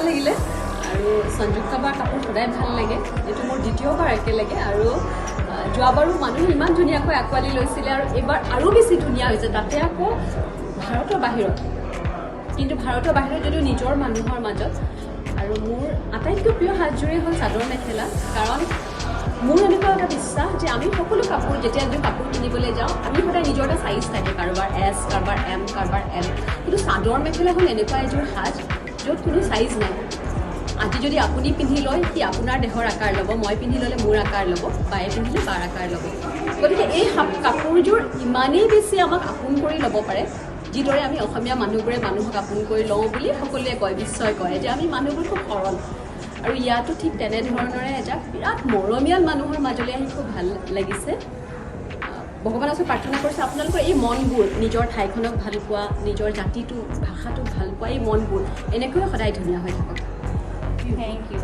লাগিলে আৰু সংযুক্তা বাৰ কাপোৰ সদায় ভাল লাগে। এইটো মোৰ দ্বিতীয়বাৰ একেলগে আৰু যোৱাবাৰো মানুহে ইমান ধুনীয়াকৈ আঁকোৱালি লৈছিলে আৰু এইবাৰ আৰু বেছি ধুনীয়া হৈছে। তাতে আকৌ ভাৰতৰ বাহিৰত, কিন্তু ভাৰতৰ বাহিৰত যদিও নিজৰ মানুহৰ মাজত। আৰু মোৰ আটাইতকৈ প্ৰিয় সাজযোৰেই হ'ল চাদৰ মেখেলা, কাৰণ মোৰ এনেকুৱা এটা বিশ্বাস যে আমি সকলো কাপোৰ, যেতিয়া এযোৰ কাপোৰ কিনিবলৈ যাওঁ, আমি সদায় নিজৰ এটা চাইজ থাকে, কাৰোবাৰ এছ, কাৰোবাৰ এম, কাৰোবাৰ এল। কিন্তু চাদৰ মেখেলা হ'ল এনেকুৱা এযোৰ সাজ য'ত কোনো চাইজ নাই। আজি যদি আপুনি পিন্ধি লয়, সি আপোনাৰ দেহৰ আকাৰ ল'ব, মই পিন্ধি ল'লে মোৰ আকাৰ ল'ব, বায়ে পিন্ধিলে বাৰ আকাৰ ল'ব। গতিকে এই কাপোৰযোৰ ইমানেই বেছি আমাক আপোন কৰি ল'ব পাৰে, যিদৰে আমি অসমীয়া মানুহবোৰে মানুহক আপোন কৰি লওঁ বুলি সকলোৱে কয়, বিশ্বই কয় যে আমি মানুহবোৰ খুব সৰল। আৰু ইয়াতো ঠিক তেনেধৰণৰে এজাক বিৰাট মৰমীয়াল মানুহৰ মাজলৈ আহি খুব ভাল লাগিছে। ভগৱানৰ ওচৰত প্ৰাৰ্থনা কৰিছোঁ, আপোনালোকৰ এই মনবোৰ, নিজৰ ঠাইখনক ভাল পোৱা, নিজৰ জাতিটো, ভাষাটোক ভাল পোৱা এই মনবোৰ এনেকৈয়ে সদায় ধুনীয়া হৈ থাকক। Thank you.